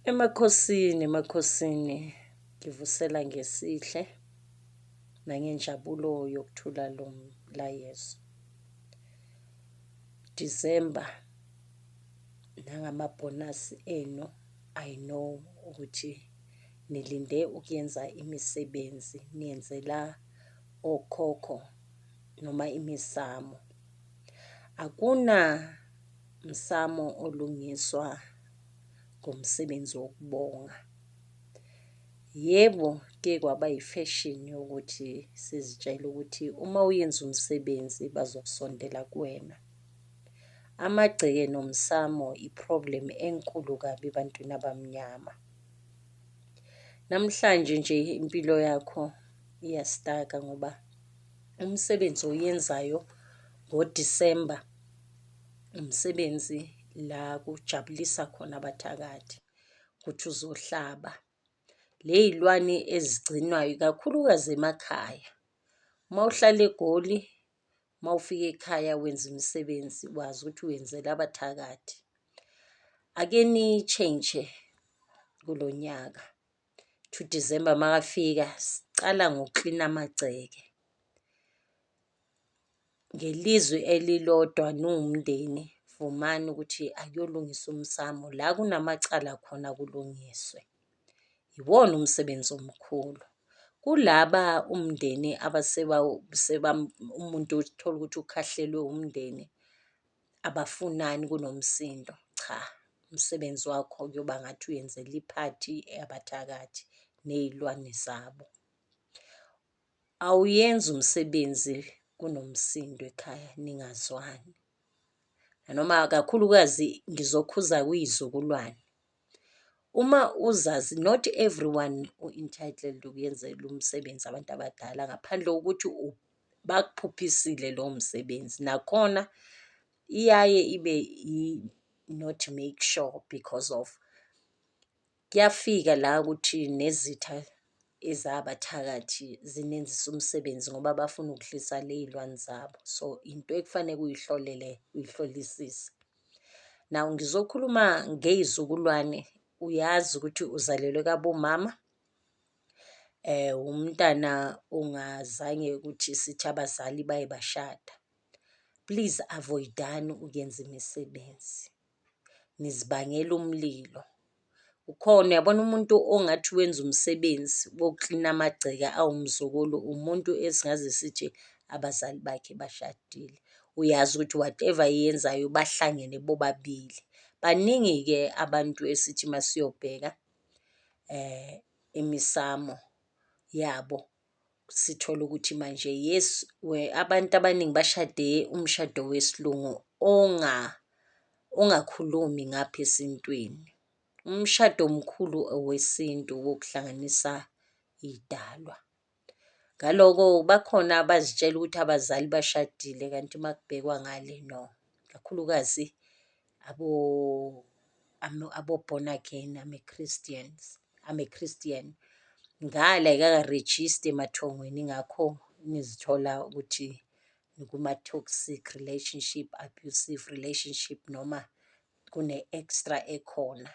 Emakhosini, emakhosini ngivusela ngesihle nangenjabulo yokuthula lo mlayezo. December nangamabhonasi enu, I know ukuthi nilinde ukuyenza imisebenzi, niyenzela okhokho noma imisamo. Akuna msamo olungiswa ngomsebenzi wokubonga. Yebo, kuye kwaba yifeshini yokuthi sizitshele ukuthi uma uyenza umsebenzi bazosondela kuwena. Amagceke nomsamo i-problem enkulu kabi ebantwini abamnyama. Namhlanje nje impilo yakho iyastaka ngoba umsebenzi owuyenzayo ngoDisemba, umsebenzi la kujabulisa khona abathakathi ukuthi uzohlaba. Ley'lwane ezigcinwayo, ikakhulukazi emakhaya. Uma uhlala eGoli, uma ufika ekhaya wenza imisebenzi, wazi ukuthi wenzela abathakathi. Ake ni-change-e kulo nyaka, uDisemba makafika, sicala ngokuklina amagceke. Ngelizwi elilodwa niwumndeni, vumani ukuthi akuyolungiswa umsamo, la kunamacala khona kulungiswe. Iwona umsebenzi omkhulu. Kulaba umndeni umuntu utholukuthi ukhahlelwe umndeni, abafunani kunomsindo, cha, umsebenzi wakho kuyoba ngathi uyenzela iphathi yabathakathi ney'lwane zabo. Awuyenzi umsebenzi kunomsindo ekhaya ningazwani, nanoma kakhulukazi ngizokhuza kwiy'zukulwane. Uma uzazi, not everyone u-entitled ukuyenzela umsebenzi abantu abadala ngaphandle kokuthi bakuphuphisile lowo msebenzi. Nakhona iyaye ibe i-not make sure because of kuyafika la ukuthi nezitha ezabathakathi zinenzise umsebenzi ngoba bafuna ukudlisa ley'lwane zabo. So, into ekufaneke uyihlolele, uyihlolisise. Now, ngizokhuluma ngey'zukulwane, uyazi ukuthi uzalelwe kabomama, umntana ongazange ukuthi sithi abazali baye bashada. Please avoid-ani ukuyenza imisebenzi, nizibangela umlilo. Ukhona, uyabona umuntu ongathi wenza umsebenzi wokuklina amagceke awumzukulu, umuntu esingaze sithi abazali bakhe bashadile. Uyazi ukuthi whatever ayenzayo bahlangene bobabili. Baningi-ke abantu esithi masiyobheka imisamo yabo, sithole ukuthi manje yes, abantu abaningi bashade umshado wesiLungu ongakhulumi ngapha esintwini. Umshado mkhulu owesintu wokuhlanganisa iy'dalwa. Ngaloko bakhona abazitshela ukuthi abazali bashadile kanti uma kubhekwa ngale no, kakhulukazi abo-born again, I'm a Christians, I'm a Christian. Ngale ayikaka-register emathongweni ingakho nizithola ukuthi nikuma-toxic relationship, abusive relationship noma kune-extra ekhona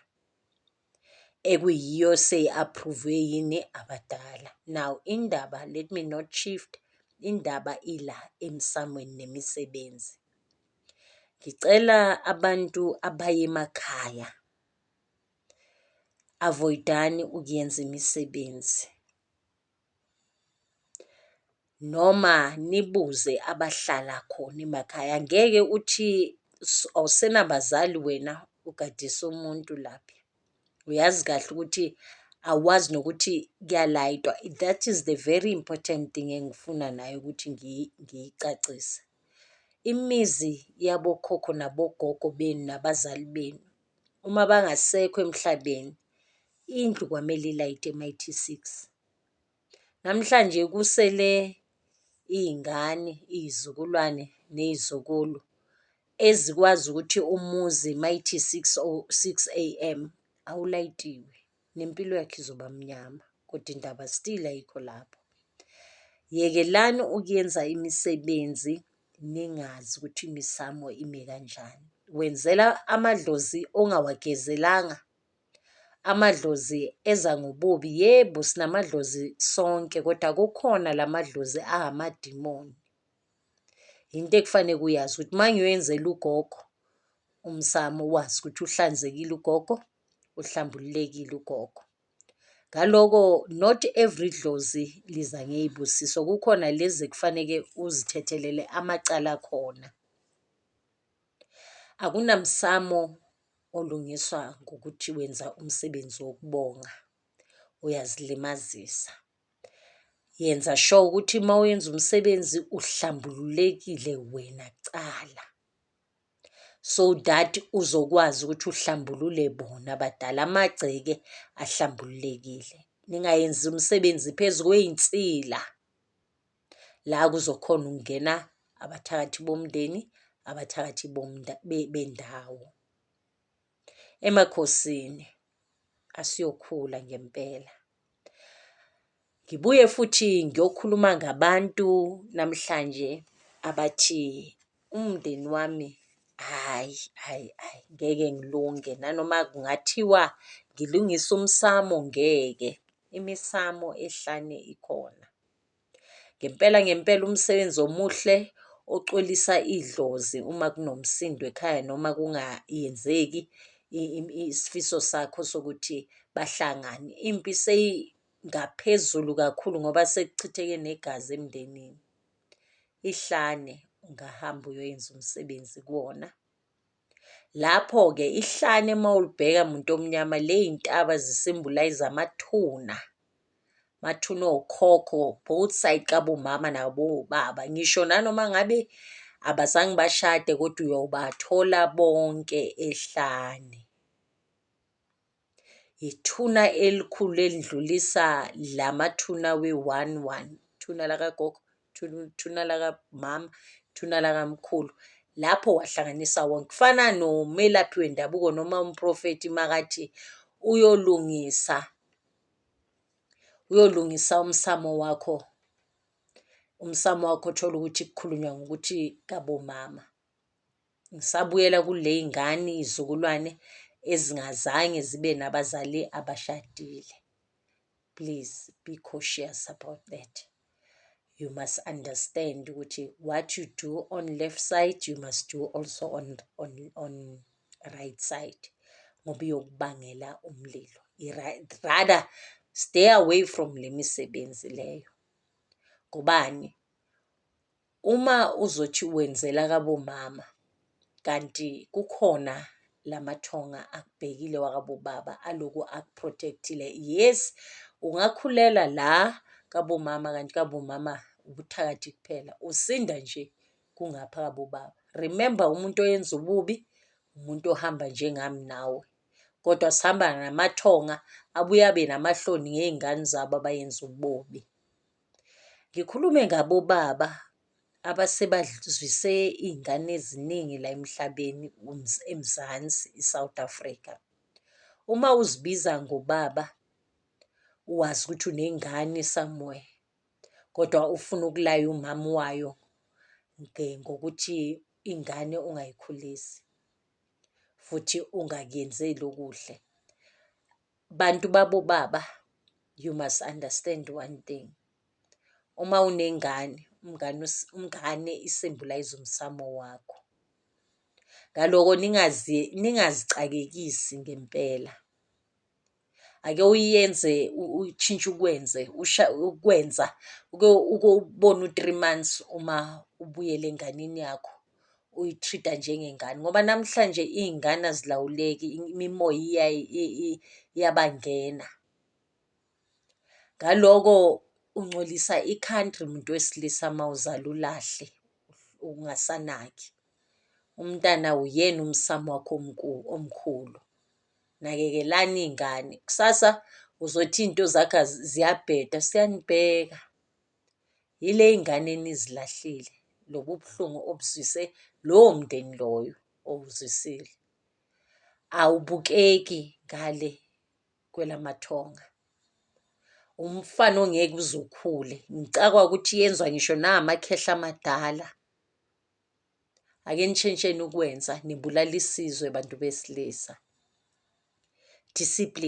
ekuyiyo seyi-approve-we yini? Abadala. Now, indaba, let me not shift, indaba ila emsamweni nemisebenzi. Ngicela abantu abaye emakhaya, avoid-ani ukuyenza imisebenzi noma nibuze abahlala khona emakhaya. Angeke uthi awusenabazali wena ugadise umuntu lapha. Uyazi kahle ukuthi awazi nokuthi kuyalayitwa. That is the very important thing engifuna nayo ukuthi ngiyicacise. Imizi yabokhokho nabogogo benu nabazali benu, uma bangasekho emhlabeni, indlu kwamele ilayite mayithi six. Namhlanje kusele iy'ngane, iy'zukulwane ney'zukulu ezikwazi ukuthi umuzi mayithi six or six AM awulayitiwe, nempilo yakho izoba mnyama, kodwa indaba still ayikho lapho. Yekelani ukuyenza imisebenzi ningazi ukuthi imisamo ime kanjani. Wenzela amadlozi ongawagezelanga. Amadlozi eza ngobubi, yebo, sinamadlozi sonke kodwa kukhona la madlozi amadimoni. Into ekufaneke uyazi ukuthi uma ngiyoyenzela ugogo umsamo, wazi ukuthi uhlanzekile ugogo, uhlambululekile ugogo. Ngaloko not every dlozi liza ngey'busiso, kukhona lezi ekufaneke uzithethelele amacala akhona. Akunamsamo olungiswa ngokuthi wenza umsebenzi wokubonga, uyazilimazisa. Yenza sure ukuthi uma uyenza umsebenzi uhlambululekile wena kucala, so that uzokwazi ukuthi uhlambulule bona abadala, amagceke ahlambululekile. Ningayenzi umsebenzi phezu kwey'nsila, la kuzokhona ukungena abathakathi bomndeni, abathakathi bendawo. Emakhosini asiyokhula ngempela. Ngibuye futhi ngiyokhuluma ngabantu namhlanje abathi umndeni wami, hhayi, hhayi, hhayi, ngeke ngilunge nanoma kungathiwa ngilungise umsamo ngeke, imisamo ehlane ikhona. Ngempela ngempela umsebenzi omuhle ocwilisa idlozi uma kunomsindo ekhaya noma kungayenzeki isifiso sakho sokuthi bahlangane, impi seyingaphezulu kakhulu ngoba sekuchitheke negazi emndenini. Ihlane ungahamba uyoyenza umsebenzi kuwona. Lapho-ke ihlane mawulibheka muntu omnyama ley'ntaba zi-symbolise-a amathuna, amathuna okhokho both side kabomama nabobaba. Ngisho nanoma ngabe abazange bashade kodwa uyobathola bonke ehlane. Ithuna elikhulu elidlulisa la mathuna we-one one, ithuna lakagogo, ithuna lakamama, ithuna lakamkhulu, lapho uwahlanganisa wonke. Kufana nomelaphi wendabuko noma umprofethi makathi uyolungisa, uyolungisa umsamo wakho, umsamo wakho uthole ukuthi kukhulunywa ngokuthi kabomama. Ngisabuyela kule y'ngane iy'zukulwane ezingazange zibe nabazali abashadile. Please be cautious about that. You must understand ukuthi what you do on left side, you must do also on right side, ngoba iyokubangela umlilo. Rather stay away from le misebenzi leyo. Ngobani? Uma uzothi wenzela kabomama, kanti kukhona lamathonga akubhekile wakabobaba aloku aku-protect-ile. Yes, ungakhulela la kabomama kanti kabomama ubuthakathi kuphela, usinda nje kungapha kabobaba. Remember, umuntu oyenza ububi, umuntu ohamba njengami nawe, kodwa sihamba namathonga abuye abe namahloni ngey'ngane zabo abayenza ububi. Ngikhulume ngabobaba abasebazwise iy'ngane eziningi la emhlabeni eMzansi, i-South Africa. Uma uzibiza ngobaba, wazi ukuthi unengane somewhere, kodwa ufuna ukulaya umama wayo ngokuthi ingane ungayikhulisi futhi ungakuyenzeli okuhle. Bantu babobaba, you must understand one thing, uma unengane, umngane umngane i-symbolise umsamo wakho. Ngaloko ningazicakekisi ngempela. Ake uyenze utshintshe ukwenze ukwenza, uke ubone u-3 months uma ubuyela enganeni yakho, uyi-treat-a njengengane, ngoba namhlanje iy'ngane azilawuleki, imimoya iyabangena. Ngaloko ungcolisa i-country muntu wesilisa mawuzala ulahle, ungasanaki. Umntana uyena umsamo wakho omkhulu. Nakekelani iy'ngane, kusasa uzothi iy'nto zakho ziyabheda, siyanibheka. Yile y'ngane enizilahlile, lobu buhlungu obuzwise lowo mndeni loyo owuzwisile, awubukeki ngale kwelamathonga. Umfana ongeke uze ukhule, ngicakwa ukuthi yenzwa ngisho namakhehla amadala. Ake nishintsheni ukwenza, nibulala isizwe bantu besilisa. Discipline.